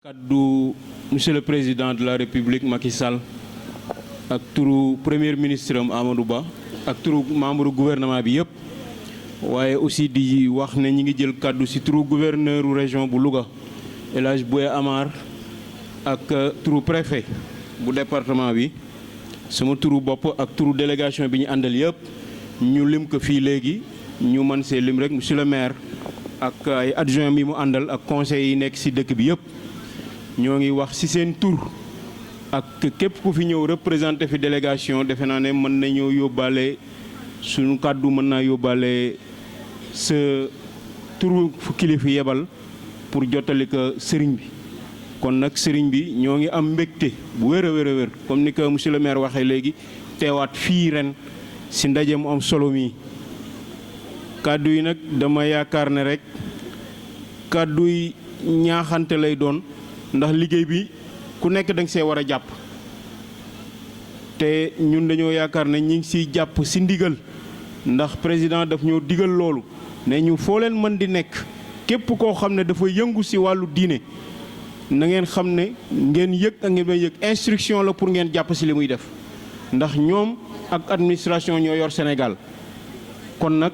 kaddu monsieur le président de la république Macky Sall ak turu premier ministre Amadou Ba ak turu membre gouvernement bi yëpp waaye aussi di wax ne ñi ngi jël kaddu ci turu gouverneur région bu Louga El Hadj Bouye Amar ak turu préfet bu département bi sama turu bopp ak turu délégation bi ñu àndal yëpp ñu lim ko fii léegi ñu mën see lim rek monsieur le maire ak ay adjoint mi mu àndal ak conseil yi nekk ci dëkk bi yëpp ñoo ngi wax ci seen tur ak képp ku fi ñëw représenté fi délégation defe naa ne mën nañoo yóbbaale suñu kàddu mën naa yóbbaale sa turu fu kilifa yebal pour jottali ko sëriñ bi kon nag sëriñ bi ñoo ngi am mbégte bu wér a wér comme ni ko monsieur le maire waxee léegi teewaat fii ren ci ndaje mu am solo mi kàddu yi nag dama yaakaar ne rek kàddu yi ñaaxante lay doon ndax liggéey bi ku nekk da nga see war a jàpp te ñun dañoo yaakaar ne ñi ngi siy jàpp si ndigal ndax président daf ñoo digal loolu ne ñu foo leen mën di nekk képp koo xam ne dafa yëngu si wàllu diine na ngeen xam ne ngeen yëg ak ngeen may yëg instruction la pour ngeen jàpp si li muy def ndax ñoom ak administration ñoo yor Sénégal kon nag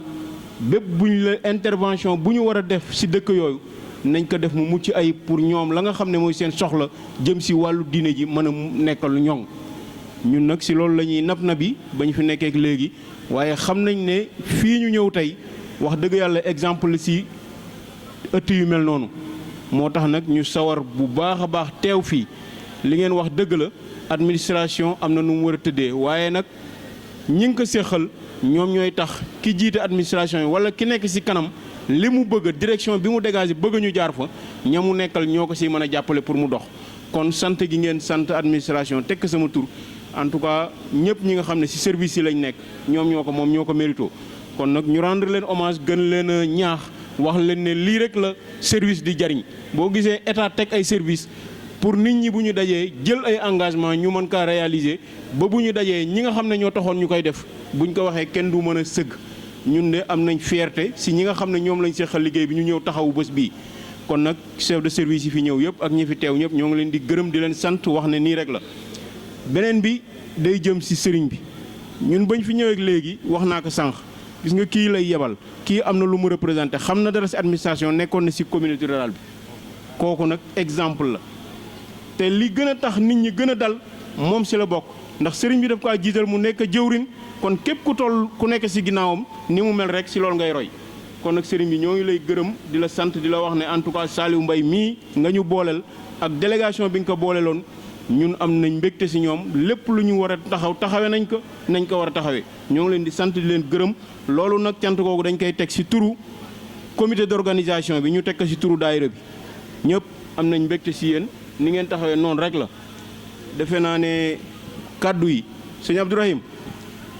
bépp bu ñu la intervention bu ñu war a def si dëkk yooyu nañ ko def mu mucc ay pour ñoom la nga xam ne mooy seen soxla jëm si wàllu diine ji mën a nekkal lu ñoŋ ñun nag si loolu la ñuy nab nabi ba ñu fi nekkeek léegi waaye xam nañ ne fii ñu ñëw tey wax dëgg yàlla exemple si ëtt yu mel noonu moo tax nag ñu sawar bu baax a baax teew fii li ngeen wax dëgg la administration am na nu mu war a tëddee waaye nag ñi ngi ko séqal ñoom ñooy tax ki jiite administration yi wala ki nekk si kanam li mu bëgg direction bi mu dégagé bëgg ñu jaar fa ña mu nekkal ñoo ko si mën a jàppale pour mu dox kon sant gi ngeen sant administration tekk sama tur en tout cas ñëpp ñi nga xam ne si service yi lañ nekk ñoom ñoo ko moom ñoo ko mérito kon nag ñu rendre leen hommage gën leen a ñaax wax leen ne lii rek la service di jariñ boo gisee état teg ay service pour nit ñi bu ñu dajee jël ay engagement ñu mën kaa réaliser ba bu ñu dajee ñi nga xam ne ñoo taxoon ñu koy def buñ ko waxee kenn du mën a sëgg ñun de am nañ fierté si ñi nga xam ne ñoom lañ seqal liggéey bi ñu ñëw taxawu bés bii kon nag chef de service yi fi ñëw yëpp ak ñi fi teew ñëpp ñoo ngi leen di gërëm di leen sant wax ne nii rek la beneen bi day jëm si sëriñ bi ñun bañ fi ñëweek léegi wax naa ko sànq gis nga kii lay yebal kii am na lu mu représenté xam na dara si administration nekkoon na si communauté rurale bi kooku nag exemple la te li gën a tax nit ñi gën a dal moom si la bokk ndax sëriñ bi daf ko jiital mu nekk jëwrin kon képp ku toll ku nekk si ginnaawam ni mu mel rek si loolu ngay roy kon nag sëriñ bi ñoo ngi lay gërëm di la sant di la wax ne en tout cas Saliou Mbaye mii nga ñu booleel ak délégation bi nga ko booleeloon ñun am nañ mbégte si ñoom lépp lu ñu war a taxawe nañ ko war a taxawee ñoo ngi leen di sant di leen gërëm loolu nag cant googu dañ koy teg si turu comité d'organisation bi ñu teg ko si turu daayira bi ñëpp am nañ mbégte si yéen ni ngeen taxawee noonu rek la defe naa ne kàddu yi sëñ Abdourahim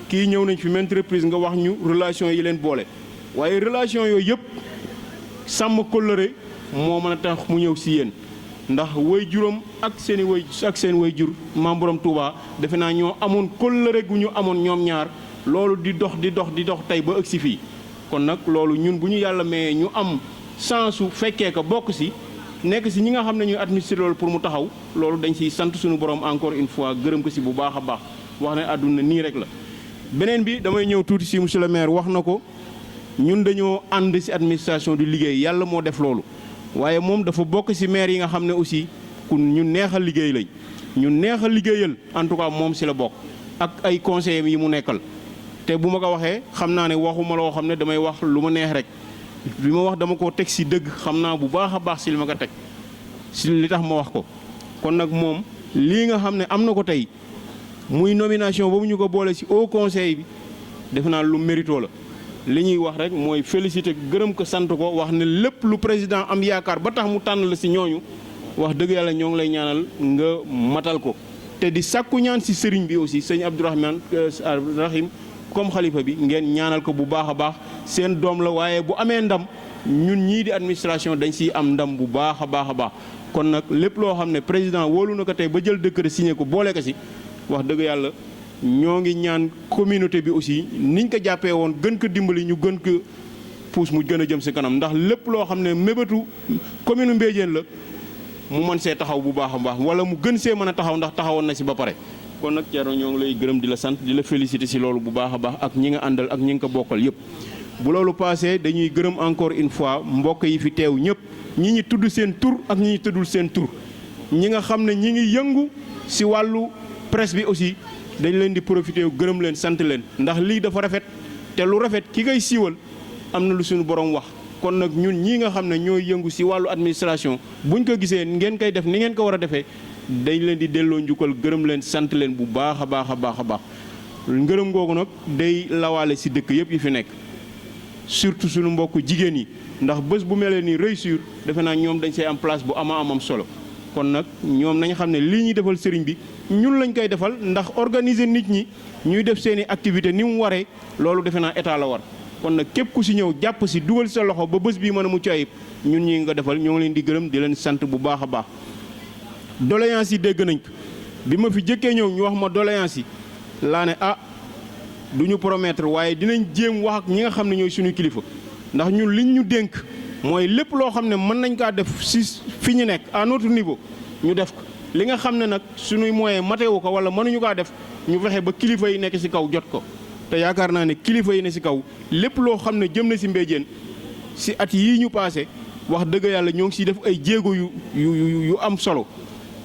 kii ñëw nañ fi maintes reprises nga wax ñu relation yi leen boole waaye relation yooyu yëpp sàmm kóllëre moo mën a tax mu ñëw si yéen ndax way juróom ak seen way jur maam Borom Touba defe naa ñoo amoon kóllëre gu ñu amoon ñoom ñaar loolu di dox tey ba ëgg si fii kon nag loolu ñun bu ñu yàlla mayee ñu am chance su fekkee ko bokk si nekk si ñi nga xam ne ñuy administrer loolu pour mu taxaw loolu dañ siy sant suñu borom encore une fois gërëm ko si bu baax a baax wax ne àdduna nii rek la beneen bi damay ñëw tuuti si monsieur le maire wax na ko ñun dañoo ànd si administration di liggéey yàlla moo def loolu waaye moom dafa bokk si maire yi nga xam ne aussi ku ñu neexal liggéey lañ ñu neexal liggéeyal en tout cas moom si la bokk ak ay conseillers yi mu nekkal te bu ma ko waxee xam naa ne waxuma loo xam ne damay wax lu ma neex rek li ma wax dama ko teg si dëgg xam naa bu baax a baax si li ma ko teg si li tax ma wax ko kon nag moom lii nga xam ne am na ko tey muy nomination boobu ñu ko boole si haut conseil bi defe naa lu mérito la li ñuy wax rek mooy félicité gërëm ko sant ko wax ne lépp lu président am yaakaar ba tax mu tànn la si ñooñu wax dëgg yàlla ñoo ngi lay ñaanal nga matal ko te di sàkku ñaan si sëriñ bi aussi sëñ Abdourahmane Rahim comme xalifa bi ngeen ñaanal ko bu baax a baax seen doom la waaye bu amee ndam ñun ñii di administration dañ siy am ndam bu baax a baax a baax kon nag lépp loo xam ne président wóolu na ko tey ba jël décret signé ko boole ko si wax dëgg yàlla ñoo ngi ñaan communauté bi aussi niñ ko jàppee woon gën ko dimbali ñu gën ko pousse mu gën a jëm si kanam ndax lépp loo xam ne mébétu commune Mbédiène la mu mën see taxaw bu baax a baax wala mu gën see mën a taxaw ndax taxawoon na si ba pare. kon nag Thierno ñoo ngi lay gërëm di la sant di la féliciter si loolu bu baax a baax ak ñi nga àndal ak ñi nga ko bokkal yëpp. bu loolu passé dañuy gërëm encore une fois mbokk yi fi teew ñëpp ñi ñi tudd seen tur ak ñi ñi tuddul seen tur ñi nga xam ne ñi ngi yëngu si wàllu presse bi aussi dañ leen di profité gërëm leen sant leen ndax lii dafa rafet te lu rafet ki koy siiwal am na lu suñu borom wax. kon nag ñun ñii nga xam ne ñooy yëngu si wàllu administration buñ ko gisee ngeen koy def ni ngeen ko war a defee dañ leen di delloo njukkal gërëm leen sant leen bu baax a baax a baax a baax ngërëm googu nag day lawaale si dëkk yëpp yi fi nekk surtout suñu mbokk jigéen yi ndax bés bu mel ni réussir defe naa ñoom dañ see am place bu amam solo. kon nag ñoom nañ xam ne lii ñuy defal sëriñ bi ñun lañ koy defal ndax organiser nit ñi ñuy def seen i activité ni mu waree loolu defe naa état la war. kon nag képp ku si ñëw jàpp si dugal sa loxo ba bés bii mën a mucc ayib ñun ñi nga defal ñoo ngi leen di gërëm di leen sant bu baax a baax. doléance yi dégg nañ ko bi ma fi jëkkee ñëw ñu wax ma doléance yi laa ne du ñu promettre waaye dinañ jéem wax ak ñi nga xam ne ñooy suñu kilifa ndax ñun liñ ñu dénk mooy lépp loo xam ne mën nañ kaa def si fi ñu nekk à notre niveau ñu def ko li nga xam ne nag suñuy moyen matewu ko wala mënuñu kaa def ñu fexe ba kilifa yi nekk si kaw jot ko. te yaakaar naa ne kilifa yi ne si kaw lépp loo xam ne jëm na si mbéjéen si at yii ñu passé wax dëgg yàlla ñoo ngi siy def ay jéego yu am solo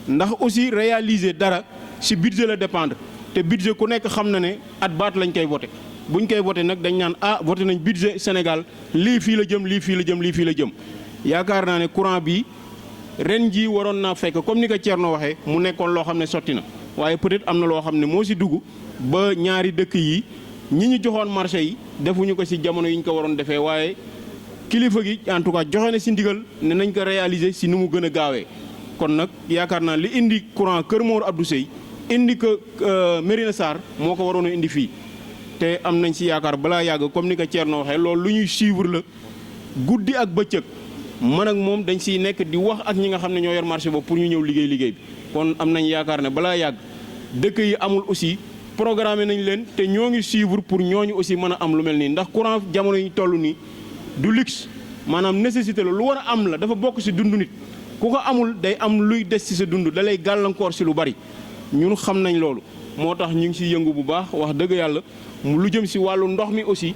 ndax aussi réaliser dara si budget la dépendre te budget ku nekk xam na ne at baat lañ koy voté buñ koy voté nag dañ naan voté nañ budget Sénégal lii fii la jëm lii fii la jëm lii fii la jëm. yaakaar naa ne courant bi ren jii waroon naa fekk comme ni ko Thierno waxee mu nekkoon loo xam ne sotti na waaye peut-être am na loo xam ne moo si dugg ba ñaari dëkk yi. ñi ñu joxoon marché yi defuñu ko ci jamono yi ñu ko waroon defee waaye kilifa gi en tout cas joxe na ci ndigal ne nañ ko réaliser ci nu mu gën a gaawee. kon nag yaakaar naa li indi courant Kër Mor Abdou Seye indi ko Mérina Sarr moo ko waroon a indi fii te am nañ ci yaakaar balaa yàgg comme ni ko Thierno waxee loolu lu ñuy suivre la guddi ak bëccëg man ak moom dañ ciy nekk di wax ak ñi nga xam ne ñoo yor marché boobu pour ñu ñëw liggéey bi kon am nañ yaakaar ne balaa yàgg dëkk yi amul aussi. programmé nañ leen te ñoo ngi suivre pour ñooñu aussi mën a am lu mel nii ndax courant jamono yi ñu toll nii du luxe maanaam nécessité la lu war a am la dafa bokk ci dund nit ku ko amul day am luy des ci sa dund da lay gàllankoor ci lu bari ñun xam nañ loolu moo tax ñu ngi ciy yëngu bu baax wax dëgg yàlla lu jëm ci wàllu ndox mi aussi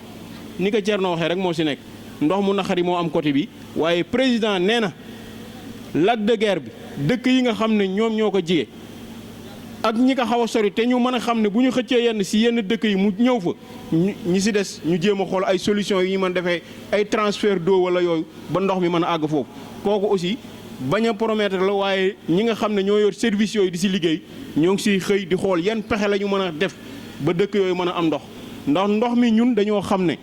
ni ko Thierno waxee rek moo ci nekk ndox mu naqari moo am côté bi waaye président nee na lac de Guiers bi dëkk yi nga xam ne ñoom ñoo ko jige ak ñi ko xaw a sori te ñu mën a xam ne bu ñu xëccee yenn ci yenn dëkk yi mu ñëw fa ñi ci des ñu jéem a xool ay solutions yi ñu mën defee ay transfert d'eau wala yooyu ba ndox mi mën a àgg foofu kooku aussi bañ a promettre la waaye ñi nga xam ne ñoo yor service yooyu di ci liggéey ñoo ngi ciy xëy di xool yan pexe la ñu mën a def ba dëkk yooyu mën a am ndox ndax ndox mi ñun dañoo xam ne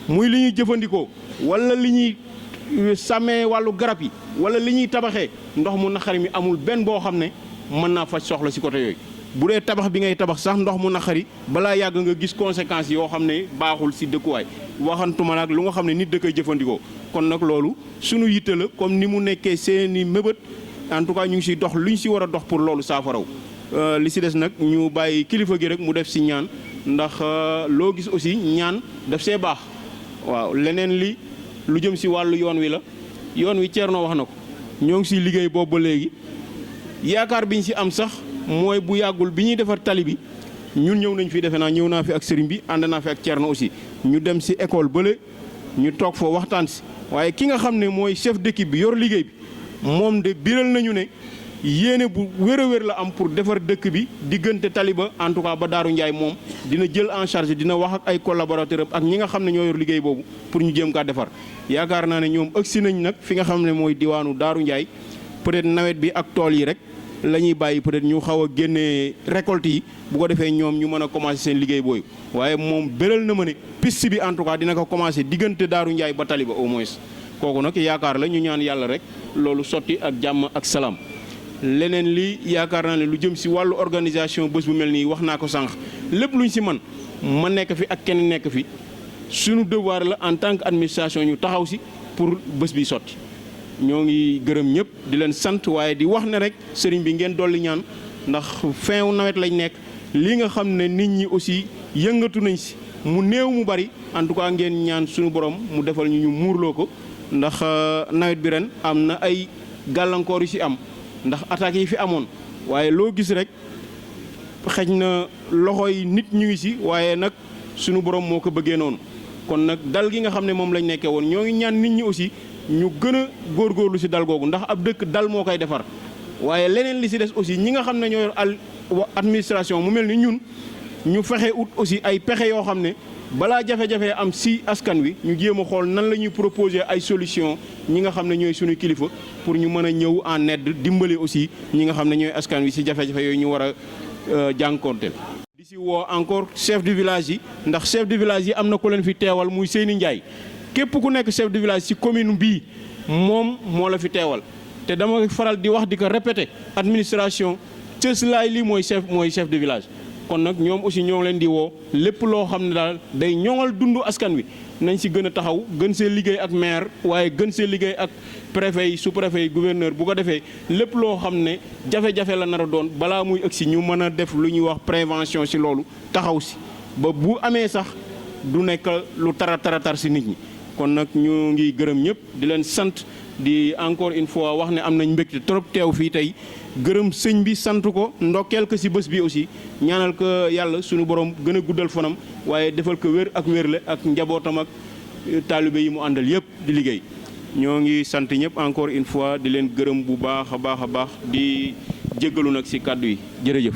muy li ñuy jëfandikoo wala li ñuy sàmmee wàllu garab yi wala li ñuy tabaxee ndox mu naqari mi amul benn boo xam ne mën naa faj soxla ci côté yooyu bu dee tabax bi ngay tabax sax ndox mu naqari balaa yàgg nga gis conséquences yoo xam ne baaxul ci dëkkuwaay waxantuma nag lu nga xam ne nit da koy jëfandikoo kon nag loolu sunu yitte la comme ni mu nekkee seeni mébét en tout cas ñu ngi ciy dox lu ñu ci war a dox pour loolu saafaraw li ci des nag ñu bàyyi kilifa gi rek mu def ci ñaan ndax loo gis aussi ñaan daf see baax waaw leneen li lu jëm ci wàllu yoon wi la yoon wi Thierno wax na ko ñoo ngi ciy liggéey boobu ba léegi yaakaar biñ ci am sax mooy bu yàggul bi ñuy defar tali bi ñun ñëw nañ fi defe naa ñëw naa fi ak sëriñ bi ànd naa fi ak Thierno aussi ñu dem ci école bële ñu toog foo waxtaan ci waaye ki nga xam ne mooy chef d'équipe bi yor liggéey bi moom de biral nañu ne yéene bu wér a wér la am pour defar dëkk bi diggante tali ba en tout cas ba Darou Ndiaye moom dina jël en charge dina wax ak ay collaborateurs ak ñi nga xam ne ñoo yor liggéey boobu pour ñu jéem kaa defar yaakaar naa ne ñoom ëgsi nañ nag fi nga xam ne mooy diwaanu Darou Ndiaye peut-être nawet bi ak tool yi rek la ñuy bàyyi peut-être ñu xaw a génnee récolte yi bu ko defee ñoom ñu mën a commencer seen liggéey booyu waaye moom béral na ma ne piste bi en tout cas dina ko commencer diggante Darou Ndiaye ba tali ba au moins kooku nag yaakaar la ñu ñaan yàlla rek loolu sotti ak jàmm ak salaam. leneen li yaakaar naa ne lu jëm ci wàllu organisation bés bu mel nii wax naa ko sànq lépp luñ ci man ma nekk fi ak kenn nekk fi suñu devoir la en tant que administration ñu taxaw ci pour bés bi sotti. ñoo ngi gërëm ñëpp di leen sant waaye di wax ne rek sëriñ bi ngeen dolli ñaan ndax fin wu nawet lañ nekk lii nga xam ne nit ñi aussi yëngatu nañ ci mu néew mu bari en tout cas ngeen ñaan suñu borom mu defal ñu muurloo ko ndax nawet bi ren am na ay gàllankoor yi ci am ndax attaques yi fi amoon waaye loo gis rek xëj na loxo yi nit ñu ngi ci waaye nag sunu borom moo ko bëggee noonu kon nag dal gi nga xam ne moom lañ nekkee woon ñoo ngi ñaan nit ñi aussi ñu gën a góorgóorlu ci dal googu ndax ab dëkk dal moo koy defar waaye leneen li ci des aussi ñi nga xam ne ñoo yor administration mu mel ni ñun ñu fexe ut aussi ay pexe yoo xam ne balaa jafe-jafe am ci askan wi ñu jéem a xool nan la ñuy proposer ay solution ñi nga xam ne ñooy suñu kilifa pour ñu mën a ñëw en aide dimbali aussi ñi nga xam ne ñooy askan wi ci jafe-jafe yooyu ñu war a jànkonteel di ci woo encore chef de village yi ndax chef de village yi am na ko leen fi teewal muy Seyni Ndiaye képp ku nekk chef de village ci commune bii moom moo la fi teewal te dama faral di wax di ko répéter administration cëslaay lii mooy chef de village kon nag ñoom aussi ñoo leen di woo lépp loo xam ne daal day ñoŋal dundu askan wi nañ ci gën a taxaw gën see liggéey ak maire waaye gën see liggéey ak préfet yi sous-préfet yi gouverneur bu ko defee lépp loo xam ne jafe-jafe la nar a doon balaa muy ëgg si ñu mën a def lu ñuy wax prévention ci loolu taxaw si ba bu amee sax du nekk lu taratar si nit ñi kon nag ñu ngi gërëm ñëpp di leen sant di encore une fois wax ne am nañ mbégte trop teew fii tey gërëm sëñ bi sant ko ndokkeel ko ci bés bi aussi ñaanal ko yàlla sunu borom gën a guddal fanam waaye defal ko wér ak wérle ak njabootam ak taalibe yi mu àndal yëpp di liggéey ñoo ngi sant ñëpp encore une fois di leen gërëm bu baax a baax di jéggalu nag ci kàddu yi jërëjëf